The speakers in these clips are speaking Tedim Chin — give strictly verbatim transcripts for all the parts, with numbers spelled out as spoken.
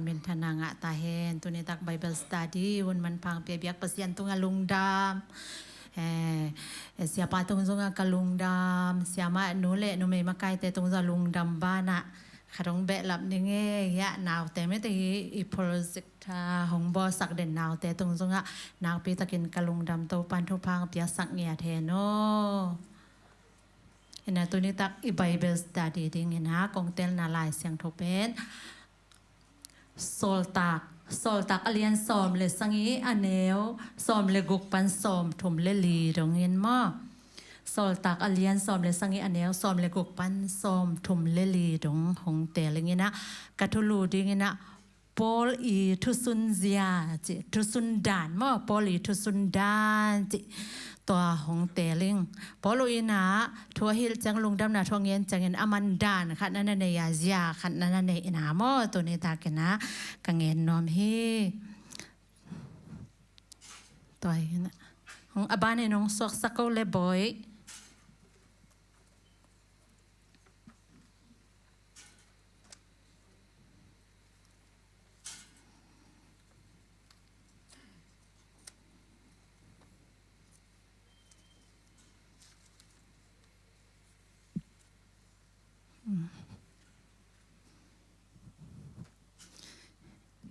Minthanna ngah ta hen. Tuni tak Bible study hun manpha hong pia biak Pasian tungah lungdam. Eh, eh, siapa tung zongah ka lungdam, siamah nu le numei makaite tung zongah lungdam banah khat hong behlap ning e. Hiah naute mite hi, i project a hong bawlsak den naute tung zongah nakpi takin ka lungdam, Topan thupha hong piasak ngiat hen aw. Ina tuni tak i Bible study dingin a kong telna Lai Siangtho pen Sawltak, Sawltak a lian sawm le sagih a neu sawm le guk pan sawm thum le li dongin maw. Sawltak a lian sawm le sagih a neu sawm le guk pan sawm thum le li dong hong tel ing ina, ka thulu dingin a Paul i thusun zia, ci, thusun dan maw, Paul i thusun dan, ci, tua hong tel ing. Paul uh ina thu a hilh ciang, lungdamna thu a ngen ciangin a man dan khat na na nei a, zia khat na na nei ina maw, tuni takin a ka ngen nuam hi. Tua hi ina. Hong a banin hong suaksak o le bawi.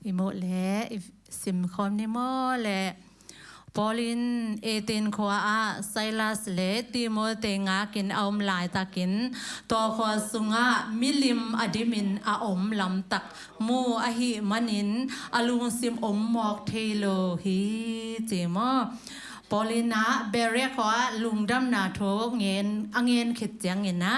I muh le i sim khawm ni maw le. Paul in Athens khua ah Silas le Timothy ngakin a om laitakin, tua khua sungah milim a dimin a om lamtak mu ahih manin a lungsim om mawk thei lo hi, ci maw. Paul in a Berea khua ah lungdamna thu ngen, a ngen khit ciangin a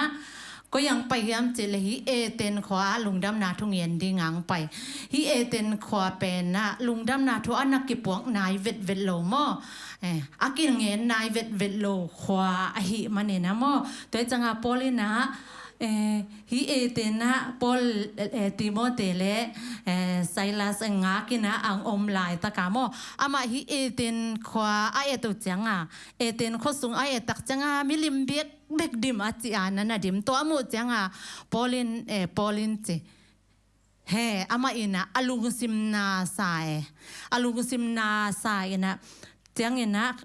koi ang pai hiam cih leh hih Athens khua ah lungdamna thu ngen ding ang pai. Hih Athens khua pen ah lungdamna thu a na kipuak nai vetvet lo maw? Eh, a kingen nai vetvet lo khua ahih manin a maw? Tua hi ciangah Paul in ah, eh, hih Athens ah Paul, eh, Timothy le, eh, Silas ngakin ah ang om laitak a maw? Amah hih Athens khua a et uh ciangah, Athens khua sung a et tak ciangah milim biak bek dim a ci a, na na dim. Tua a muh ciangah Paul in, eh, Paul in ci. He, amah in ah a lungsim na sa e. A lungsim na sa in ah, ciangin ah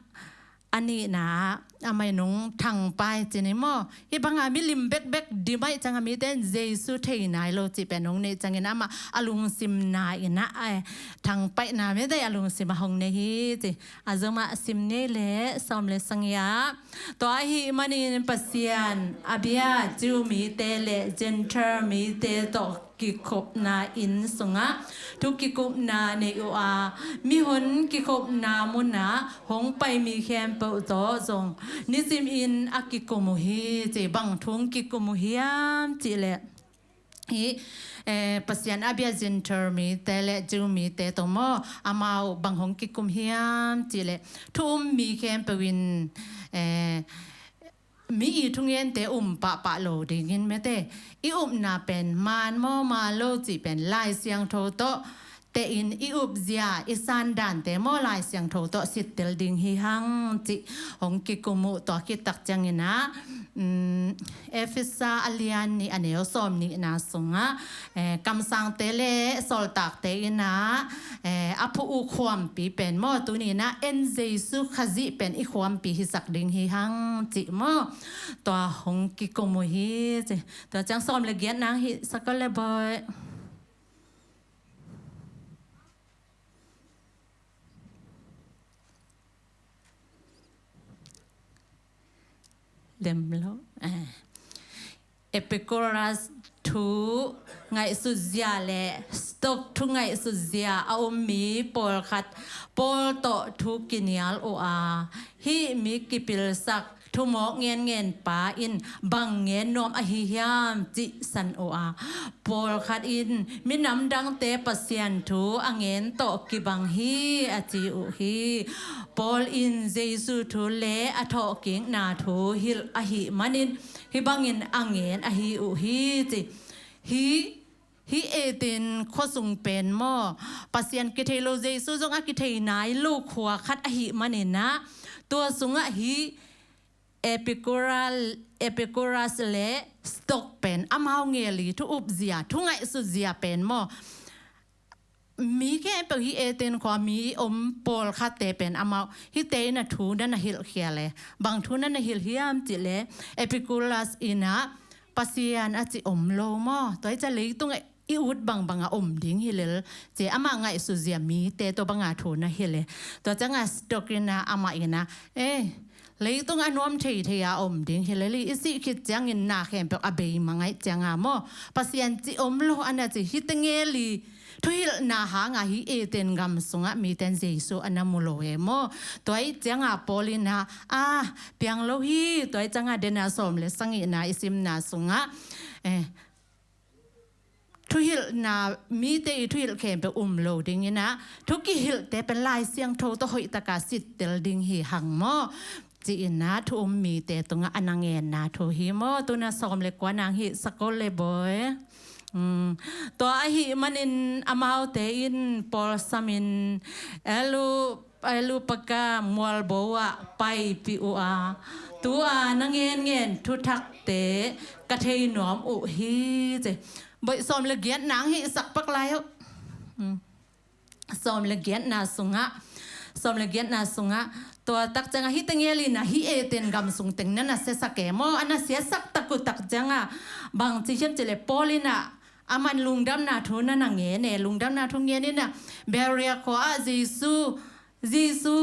a nihna ah amah in hong thangpai ci ni maw. Hih bangah milim bekbek dim ahih ciangah mite in Jesu thei nai lo cih pen hong neih ciangin amah a lungsim na in ah, eh, thangpaihna mite a lungsim ah hong nei hi ci. A zomah sim ni leh sawm le sagih ah. Tua ahih manin Pasian a bia Jew mite le Gentile mite tawh kikhopna inn sungah thu kikupna nei uh a, mihon kikhopna munah hong pai mi khempeuh tawh zong nisimin a kikum uh hi ci. Bang thu hong kikum uh hiam cih leh, hih, eh, Pasian a bia Gentile mite le Jew mite tawh maw, amau bang hong kikum hiam cih leh, thu um mi khempeuh in, eh, mi i thungente um pahpah lo dingin mete, i upna pen man maw man lo cih pen Lai Siangtho tawh tein i upzia, i sandante maw Lai Siangtho tawh sittel ding hi hang cih hong kikum uh. Tua khit tak ciangin ah, um, Efesa a lian nih a neu sawm nihna sungah, eh, kamsangte le sawltakte in ah, eh, a phuh uh khuampi pen maw, tuni in ah en Jesu Khazih pen i khuampi hisak ding hi hang cih maw. Tua hong kikum uh hi cih. Tua ciang sawm le giat nang hih sak o le bawi. Lem lo. Eh. Epikuras thu ngaihsutzia le Stok thu ngaihsutzia a um mi pawlkhat Paul tawh thu kinial uh a, hih mi kipilsak thumawk ngenngen pa in bang ngen nuam ahi hiam cih san uh a, pawlkhat in minam dangte Pasian thu a ngen tawh kibang hi a ci uh hi. Paul in Jesu thu le a thawhkikna thu hilh ahih manin hih bangin a ngen ahi uh hi ci. Hih Hih Eden khuasung pen maw, Pasian kithei lo, Jesu zong a kithei nai lo khua khat ahih manin ah, tua sungah hih Epikural-, Epikuras le Stok pen amau ngeli thu upzia, thu ngaihsutzia pen maw, peuh hi Eden khua mi om pawlkhatte pen amau hihte in a thu na na hilhkhia le, bang thu na na hilh hiam cih le, Epicurus in ah Pasian a ci om lo maw, tua hi ciang leitung i ut bangbang a om ding hi lel ci amah ngaihsut zia mite tua banga thu na hilh e. Tua cianga Stock in ah amah in ah, eh, leitung a nuam thei thei a om ding hi lel hi, i sih khit ciangin na khempeuh a bei mang ahih cianga maw, Pasian ci om lo a na ci, hihte ngel i thuhilhna hanga hi Eden gam sungah miten Jesu a na mu lo e maw. Tua ahih cianga Paul in ah, a piang lo hi, tua ahih cianga Dena sawm le sagihna i simna sungah, eh, thuhilhna, mite i thuhilh khempeuh um lo dingin ah, thu kihilhte pen Lai Siangtho tawh hoihtaka sittel ding hi hang maw, ci-in ah thu um mite tungah a na ngenna thu hi maw. Tuna sawm le kua nang hih sak o le bawi. Um, tua ahih manin amaute in pawlsamin, elu Elu paka mualbo ah paipih uh a, tua na ngenngen thuthakte ka thei nuam uh hi ci. Bawi sawm le giat nang hih sak pak lai uh. Hmm. Sawm le giatna sungah, sawm le giatna sungah, tua tak ciangah hihte ngel in ah hih Eden gam sung teng na na siasak e maw, a na siasak tak uh tak ciangah bang ci hiam cih le Paul in ah aman lungdamna thu na na ngen e, lungdamna thu ngen in ah Berea khua ah Jesu, Jesu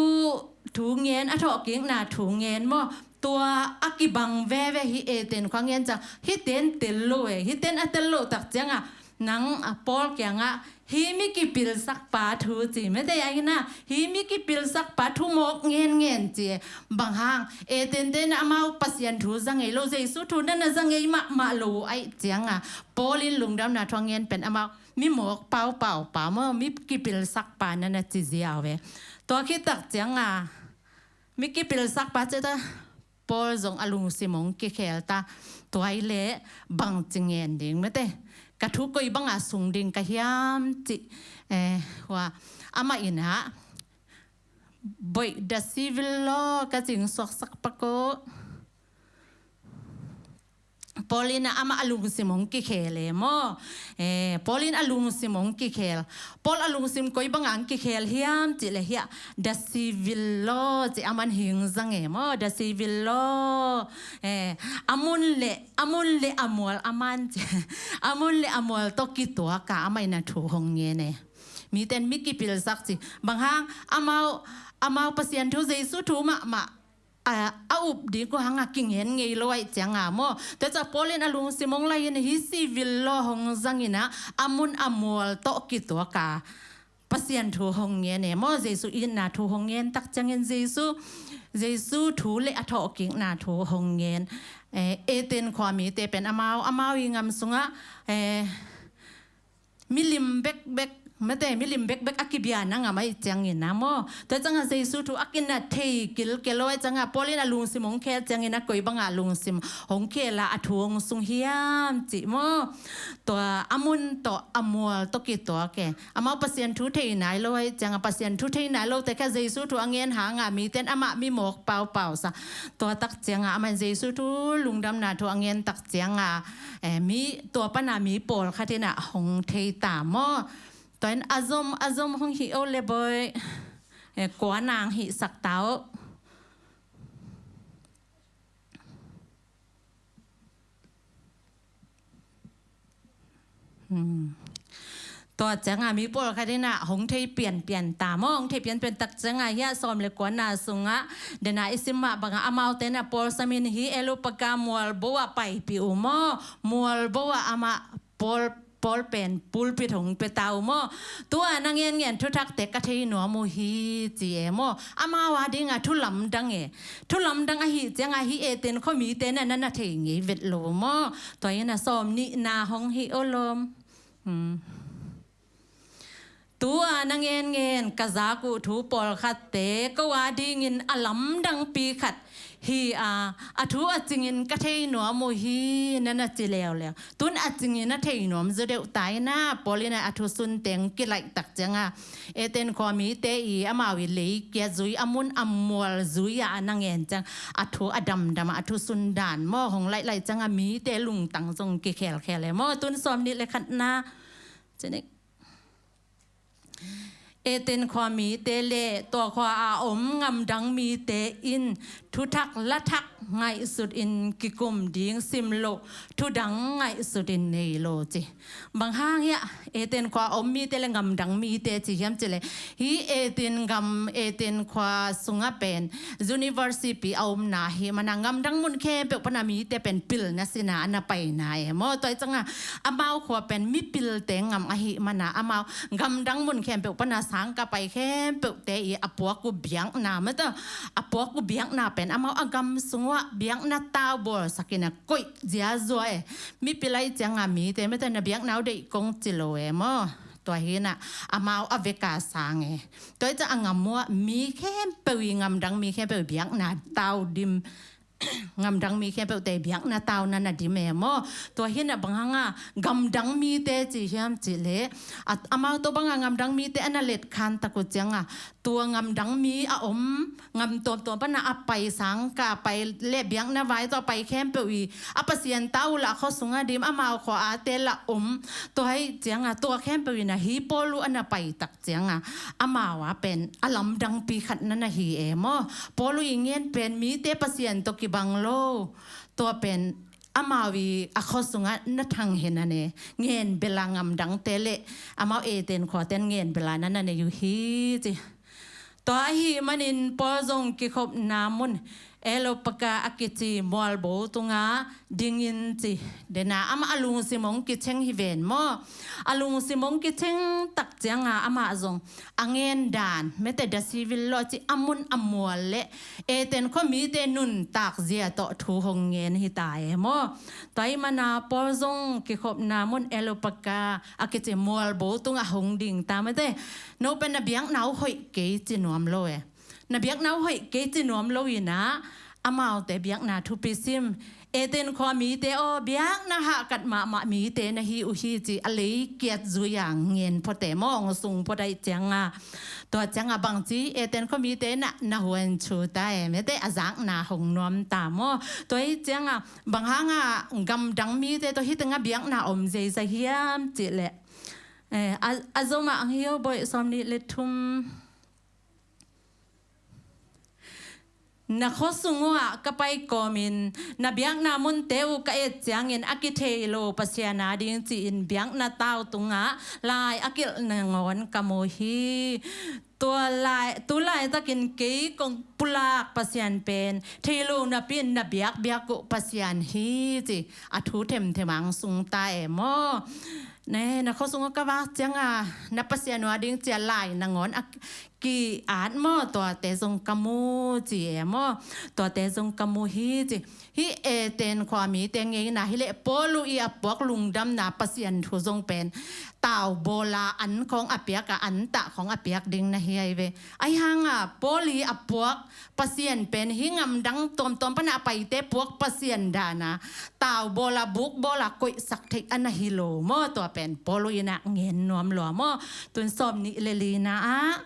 thu ngen, a thawhkikna thu ngen maw, tua a kibang veve hi Eden khua ngen ciang, hihte in tel lo e, hihte in a tel loh tak ciangah nang a Paul kiangah hih mi kipilsakpa thu ci mete a in ah, hih mi kipilsakpa thu mawk ngenngen ci e. Bang hang, Eden te in ah amau Pasian thu za ngei lo, Jesu thu na na za ngei mahmah lo ahih ciangah Paul in lungdamna thu a ngen pen amau mi mawk paupaupa maw, mi kipilsakpa na na ci ziau e. Tua khit tak ciangah mi kipilsakpa ci ta, Paul zong a lungsim hong kikhel ta. Tua hi leh bang ci ngen ding mete, ka thu koi banga sung ding ka hiam cih, eh, hua, amah in ah, bawi da civil law ka cing suaksak pak o. Paul in ah amah a lungsim hong kikhel e maw. Eh, Paul in a lungsim hong kikhel. Paul a lungsim koi banga hong kikhel hiam cih le hiah, da civil law ci aman hing zang e maw, da civil law. Eh, a mun le, a mun le a mual a man ci. A mun le a mual tawh kituaka amah in ah thu hong ngen e. Miten mi kipilsak ci. Bang hang, amau, amau Pasian thu, Jesu thu mahmah a, a up ding uh hanga kingen ngei lo ahih cianga maw. Tua ciang Paul in a lungsim hong lai in hih civil law hong zang in ah, a mun a mual tawh kituaka Pasian thu hong ngen e maw. Jesu itna thu hong ngen tak ciangin Jesu, Jesu thu le a thawhkikna thu hong ngen. Eh, Eden khua mite pen amau, amau i ngam sungah, eh, milim bekbek, mete milim bekbek a kibia na ngam ahih ciangin ah maw. Tua ciangah Jesu thu a kinat thei kilkel lo ahih ciangah Paul in a lungsim hong khel ciangin ah koi banga lungsim hong khel a, a thu hong sung hiam cih maw. Tua a mun tawh a mual tawh kituak e. Amau Pasian thu thei nai lo ahih ciangah, Pasian thu thei nai lote kha Jesu thu a ngen hanga miten amah mi mawk paupausa. Tua tak ciangah amah in Jesu thu lungdamna thu a ngen tak ciangah, eh, mi, tua pana mi pawlkhat in ah hong thei ta maw. Tua in a zom, a zom hong hih o le bawi. Eh, kua nang hih sak ta o. Hmm. Tua ciangah mi pawlkhat in ah hong thei pianpian ta maw, hong thei pianpian tak ciangah hiah sawm le kuana sungah, dena i sim mah bangah amaute in ah pawlsamin hih Elu paka mualbo ah paipih uh maw, mualbo ah amah pawl, pawl pen pulpit hong pia ta uh maw. Tua na ngenngen thuthakte ka thei nuam uh hi ci e maw. Amau a dingah thu lamdang e. Thu lamdang ahih ciangah hih Eden khuamite in ah na na thei ngei vet lo maw. Tua in ah sawm nihna hong hih o lom. Hmm. Tua na ngenngen ka zak uh thu pawlkhatte ko a dingin a lamdangpi khat hi a, a thu a cingin ka thei nuam uh hi na na ci leuleu. Tun a cingin a thei nuam zaw deuh ta in ah, Paul in ah a thu sunte hong kilaih tak ciangah, Eden khua mite i amau i lei kia zui, a mun a mual zui ah a na ngen ciang, a thu a damdam ah, a thu sundan maw hong laih laih ciangah mite lungtang zong kikhelkhel e maw. Tun sawm nih le khatna. Cinik. Eden khua mite le tua khua a om ngamdang mite in thuthak lathak ngaihsut in kikum ding sim loh thudang ngaihsut in nei lo ci. Bang hang hiah Eden khua a om mite le ngamdang mite ci hiam cih leh, hih Eden gam, Eden khua sungah pen university a omna ahih mana ngamdang mun khempeuh pana mite pen pilna sina a na paina e maw. Tua hi cianga amau khua pen mipilte ngam ahih mana amau ngamdang mun khempeuh pana sangkah pai khempeuhte i a puak uh biakna mate, a puak uh biakna pen amau a gam sung uah biakna tau bawlsak in a koih ziazua e. Mipil ahih cianga mite mate na biakna uh deih kong ci lo e maw. Tua hi na amau a veka sang e. Tua hi cianga a ngam uah mi khempeuh i ngamdang mi khempeuh i biakna tau dim ngamdang mi khempeuhte biakna tau na na dim e maw. Tua hi na bang hanga ngamdang mite ci hiam cih leh, a, amau tawh banga ngamdang mite a na letkhan tak uh cianga tua ngamdang mi a om ngam tuamtuam pana a pai sangkah pai le biakna vai tawh a pai khempeuh i a Pasian tau uh lah khua sunga dim amau khua ate lah om. Tua hi cianga tua khempeuh i na hi Paul uh a na pai tak cianga amau a pen a lamdangpi khat na na hi e maw. Paul uh i ngen pen mite Pasian tawh kibang lo. Tua pen amau i a khua sungah na thang hi na ne. Ngen bela ngamdangte le amau Eden khuaten ngen bela na na nei uh hi ci. Tua ahih manin Paul zong kikhopna mun Areopago a kici mualbo tunga dingin ci. Dena amah a lungsim hong kiceng hi ven maw. A lungsim hong kiceng tak cianga amah zong a ngen dan mete da sivil lo ci a mun a mual le Eden khua mite nuntak zia tawh thu hong ngen hi ta e maw. Tua ahih mana Paul zong kikhopna mun Areopago a kici mualbo tunga hong ding ta mete. No pen na biakna uh hoih kei ci nuam lo e. Na biakna uh hoih kei ci nuam lo ina amaute biakna thupi sim. Eden khua mite aw biakna hahkat mahmah mite na hi uh hi ci a lei kiat zui a ngen phot e maw, hong sung phot ahih cianga. Tua cianga bangci Eden khua mite na na huan thu ta e mete a zakna hong nuam ta maw. Tua hi cianga bang hanga gamdang mite tawh hi tenga biakna om zeizai hiam cih leh. Eh, a, a zomah ang hi aw boih sawm nih le thum. Na khua sung uah ka pai kawmin na biakna munte uh ka et ciangin a kithei lo Pasian a ding ci-in biakna tau tungah lai a kilh nangawn ka mu hi. Tua lai, tu laitakin kei kong pulak Pasian pen thei lo napi-in na biakbiak uh Pasian hi ci a thu themthem ang sung ta e maw. Ne, na khua sungah ka vak cianga na Pasian uh a ding cia lai nangawn a ki-at maw, tuate zong ka mu ci e maw. Tuate zong ka mu hi ci. Hih Eden khua mite ngeina hileh Paul uh i a puak lungdamna Pasian thu zong pen tau bawla an khawng a piak a an tah khawng a piak ding na hi ai ve. Ahi hanga Paul i a puak Pasian pen hih ngamdang tuamtuam pana a paite puak Pasian dana tau bawla buk bawla koihsak theih a na hi lo maw. Tua pen Paul uh ina ngen nuam lua maw. Tun sawm nih le lina ah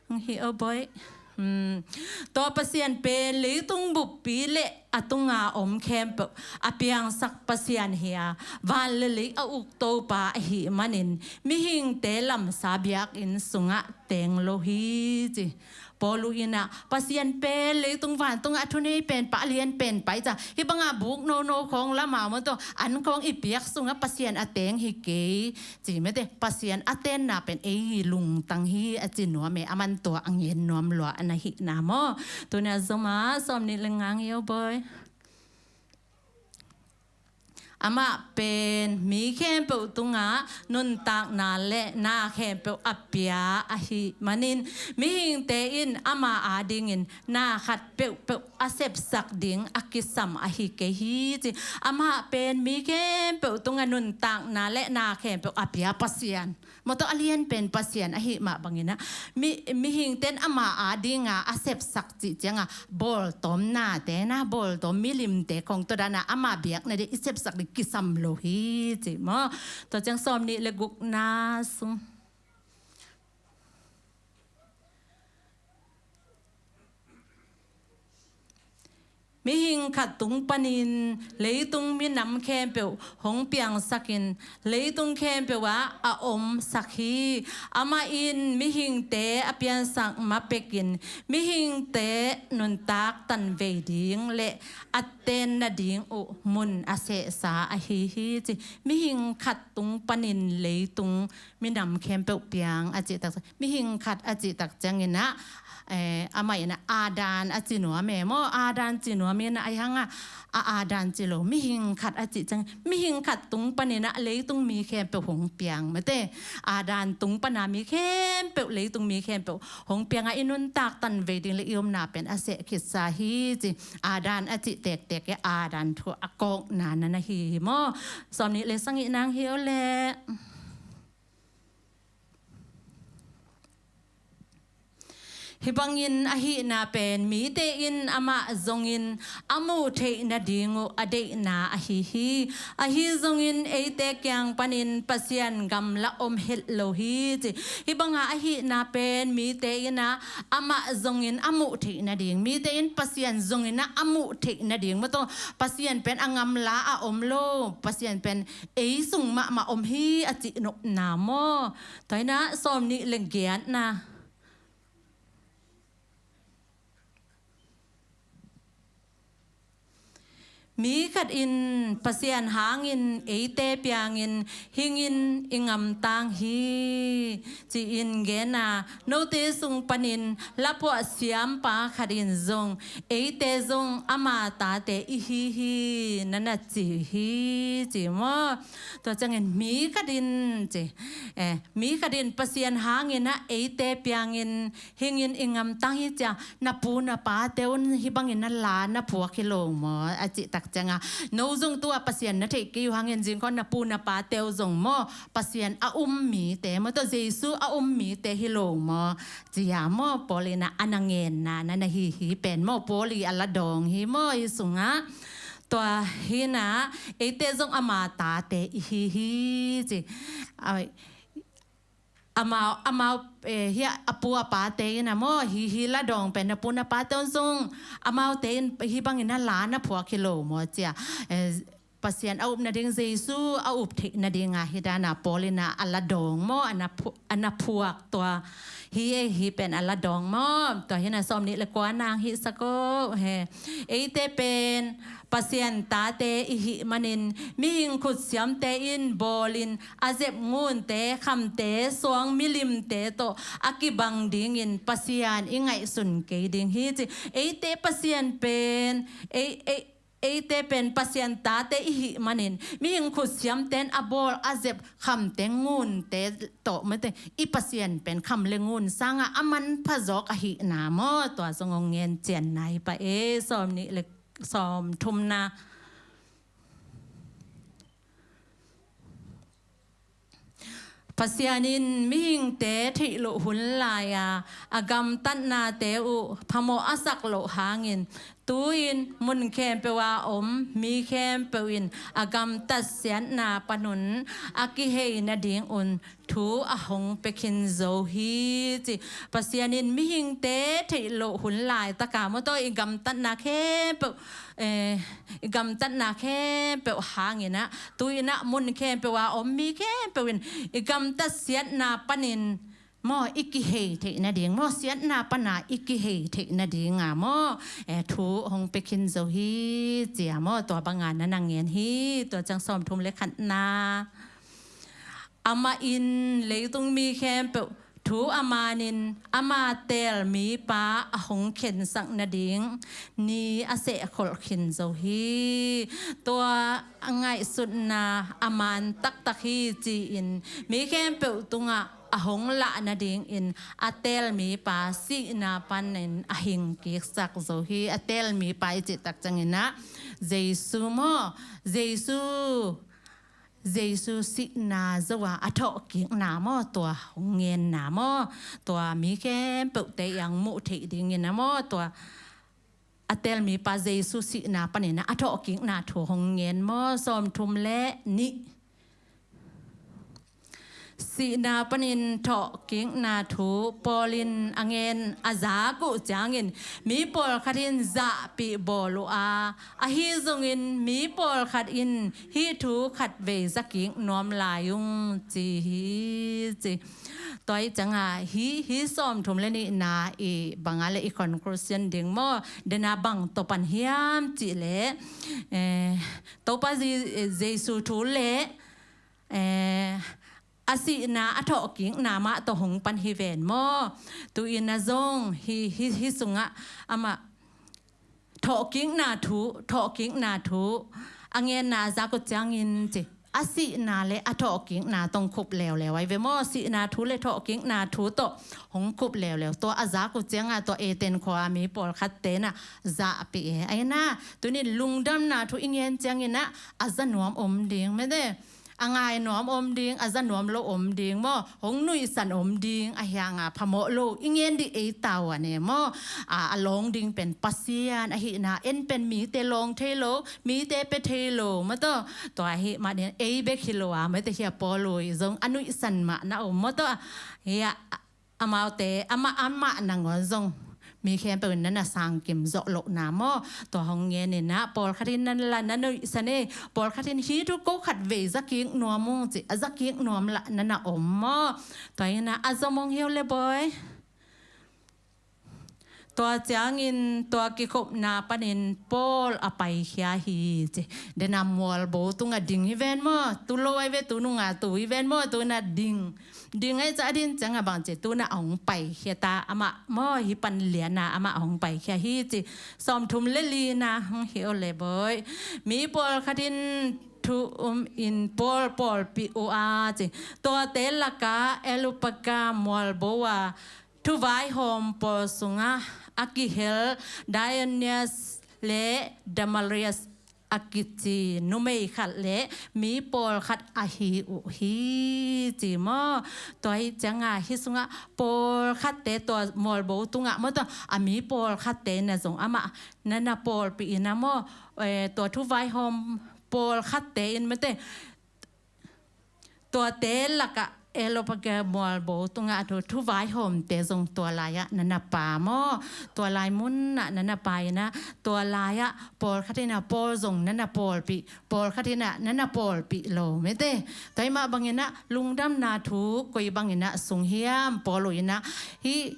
ang hi aw boih. Hmm. Tua Pasian pen leitung buppi le a tunga om khempeuh a piangsak Pasian hi a, van le lei a uk Topa ahih manin mihingte lamsa biakinn sungah teng lo hi ci. Paul uh ina Pasian pen leitung vantungah a thunei penpa a lian penpa i ca hih banga buk nono khawng lama maw tawh an khawng i piak sungah Pasian a teng hi kei. Ci mete Pasian a tenna pen ei lungtang hi a ci nuam e, a man tua a ngen nuam lua a na hihna maw. Tuna zoma sawm nih le nga ang hi aw boih. Amah pen mi khempeuh tungah nuntakna le na khempeuh a pia ahih manin mihingte in ama adingin na khat peuhpeuh a sepsak ding a kisam ahi kei hi ci. Amah pen mi khempeuh tungah nuntakna le na khempeuh a pia Pasian. Mawtaw a lian pen Pasian ahih mah banginah mi, mihingten ama adinga a sepsak cih cianga bawltawmnate na bawltawm milimte khong tawdana ama biakna ding i sepsak ding kisam lo hi cih maw. Tua ciang sawm nih le gukna sung. Mihing khat tung panin leitung minam khempeuh hong piangsakin leitung khempeuh ah a omsak hi. Amah in mihingte a piansak ma pekin mihingte nuntak tanvei ding le a ten nading uh mun a sehsa ahi hi ci. Mihing khat tung panin leitung minam khempeuh piang a cih tak, mihing khat a cih tak ciangin ah, eh, amah in ah Adam a ci nuam e maw, Adam ci nuam in ah, ahi hang ah a Adam ci lo, mihing khat a cih ciang, mihing khat tung panin ah leitung mi khempeuh hong piang mate. Adam tung pana mi khempeuh, leitung mi khempeuh hong piang a, i nuntak tanvei ding le i omna pen a seh khitsa hi ci. Adam a cih tektek e, Adam thu a kawkna na na hi hi maw. Sawmnih le sagih nang hi o le. Hih bangin ahihna pen mite in amah zongin a muh theih nading uh a deihna ahi hi. Ahi zongin eite kiang panin Pasian gamla om het lo hi ci. Hih banga ahihna pen mite in ah amah zongin a muh theih nading, mite in Pasian zongin ah a muh theih nading maw, tawh Pasian pen a gamla a om lo, Pasian pen ei sung mahmah om hi a cih nopna maw. Tua hi in ah sawmnih le giatna. Mi khat in Pasian hangin eite piangin hingin i gamtang hi ci-in gen a, note sung panin laphuah siampa khat in zong eite zong ama tate i hi hi na na ci hi ci maw. Tua ciangin mi khat in ci, eh, mi khat in Pasian hangin ah eite piangin hingin i gamtang hi cia, na pu na pate un hih bangin na la na phuak hi lo maw a cih tak cianga, no zong tu-a Pasian na theih kei uh hangin zingkhawng na pu na pate uh zong maw, Pasian a um mite maw, tawh Jesu a um mite hi lo maw cia maw, Paul in ah a na genna na na hi hi pen maw, Paul i a la dawng hi maw, hih sungah. Tua hi in ah eite zong ama tate i hi hi ci. Ai, amau, amau, eh, hih a pu a pate in ah maw, hih, hih la dawng pen na pu na pate un zong amaute in hih bangin na la na phuak hi lo maw cia. Eh, Pasian a up nading, Jesu a up theih nadinga hih dana Paul in ah a la dawng maw, a na phu-, a na phuak tua hi e, hih pen a la dawng maw. Tua hi in ah sawmnih le kua nang hih sak o he. Eite pen Pasian tate i hih manin mihing khutsiamte in bawlin a zep ngunte, khamte, suang milimte tawh a kibang dingin Pasian i ngaihsun kei ding hi ci. Eite Pasian pen, ei, ei, eite pen Pasian tate i hih manin mihing khutsiamte in a bawl a zep khamte ngunte tawh mate, i Pasian pen kham le ngun sanga a manpha zawk ahihna maw, tua zong hong gen cian nai pah e. Sawmnih le sawmthumna. Pasian in mihingte theih loh hun lai-a a gamtatnate uh phamawh a sak loh hangin, tu-in mun khempeuh a om mi khempeuh in a gamtat siatna panun a kihei nadingun thu a hong pia khin zo hi ci. Pasian in mihingte theih loh hun laitaka maw, tawh i gamtatna khempeuh, eh, i gamtatna khempeuh hangin ah, tu-in ah mun khempeuh a om mi khempeuh in i gamtat siatna panin maw, i kihei theih nading maw, siatna pana i kihei theih nadinga maw, eh, thu hong pia khin zo hi cia maw, tua banga na na gen hi. Tua ciang sawmthum le khatna. Amah in leitung mi khempeuh thu a manin ama teel mipa a hong khensak nading ni a sehkholh khin zo hi. Tua a ngaihsutna a man taktak hi ci-in mi khempeuh tungah a hong lah nadingin a teel mipa sihna panin a hing kiksak zo hi. A teel mipa i cih tak ciangin ah Jesu maw, Jesu Jesu sihna zo-a a thawhkikna maw, tua hong genna maw, tua mi khempeuhte i ang muh theih dingin a maw, tua a teel mipa Jesu sihna panin a thawhkikna thu hong gen maw, sawmthum le nih. Sihna panin thawhkikna thu Paul in a ngen a zak uh ciangin mi pawlkhat in zahpih bawl uh a, ahi zongin mi pawlkhat in hih thu khatvei zakik nuam lai ung ci hi ci. Tua ih ciangah hih, hih sawmthum le nihna ih banga le ih conclusion ding maw, dena bang tawh pan hiam cih leh, eh, Topa Je-, Jesu thu le, eh, a sihna a thawhkikna mah tawh hong pan hi ven maw. Tu-in a zong hih, hih, hih sungah amah thawhkikna thu, thawhkikna thu a ngenna a zak uh ciangin ci, a sihna le a thawhkikna tawh hong khup leuleu ahi ve maw. Sihna thu le thawhkikna thu tawh hong khup leuleu. Tua a zak uh ciangah tua Eden khua-a mi pawlkhatte nah zahpih e. Ahi nah, tuni lungdamna thu i ngen ciangin ah a za nuam om ding mete. A ngai nuam om ding, a za nuam lo om ding maw, hong nuihsan om ding, ahi hanga phamawh lo i ngen dih ei tavuan e maw. A, a lawng ding pen Pasian ahihna, en pen mite lawng thei lo, mite pia thei lo maw tawh. Tua ahih manin ei bek hi lo a, mete hia Paul uh zong a nuihsan mah na om maw tawh. Hia, amaute, amah, amah nangawn zong mi khempeuh in na na sangkim zawh lohna maw. Tua hong ngenin ah pawlkhat in na la na nuihsan e, pawlkhat in hih thu ko khatvei zakik nuam ung ci, a zakik nuam lah na na om maw. Tua in ah a zom hong hi uh le bawi. Tua ciangin tua kikhopna panin Paul a paikhia hi ci. Dena mualbo tungah ding hi ven maw, tu lo ahi ve, tu nunga tu hi ven maw, tu na ding. Ding ahi ca a din ciangah bang ci, tu na a hong paikhia ta amah maw, hih pan liana amah a hong paikhia hi ci. Sawmthum le lina hong hi uh le bawi. Mi pawlkhat in thu um in Paul pawlpih uh a ci. Tuate lakah Areopago mualbo a thuvaihawm pawl sungah a kihel Dionias le Damaris a kici numei khat le mi pawlkhat ahi uh hi ci maw. Tua hi ciangah hih sungah pawlkhatte tua mualbo tungah maw tawh a mi pawlkhatte na zong amah na na pawlpih in ah maw, eh, tua thuvaihawm pawlkhatte in mete tuate lakah Areopago mualbo tungah a thu, thuvaihawmte zong tua lai-ah na na pha maw. Tua lai munah na na pha in ah, tua lai-ah pawlkhat in ah Paul zong na na pawlpih, pawlkhat in ah na na pawlpih lo mete. Tua hi mah bangin ah lungdamna thu koi bangin ah sung hiam, Paul uh in ah hih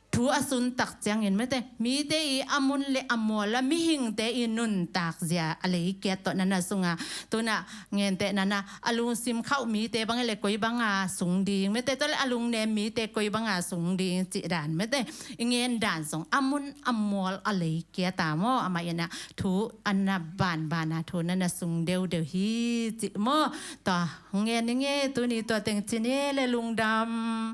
thu a suntak ciangin mete, mite i a mun le a mual a mihingte i nuntak zia a leikiat tawh na na sunga, tu na ngenteh na na a lungsim khauh mite bang le koi banga sung ding mete, tua le a lungnem mite koi banga sung ding cih dan mete, i ngen dan zong a mun a mual a leikiat a maw, amah in ah thu a na banbana thu na na sung deudeu hi cih maw. Tua ngen i nge tuni tua teng ci ni le lungdam.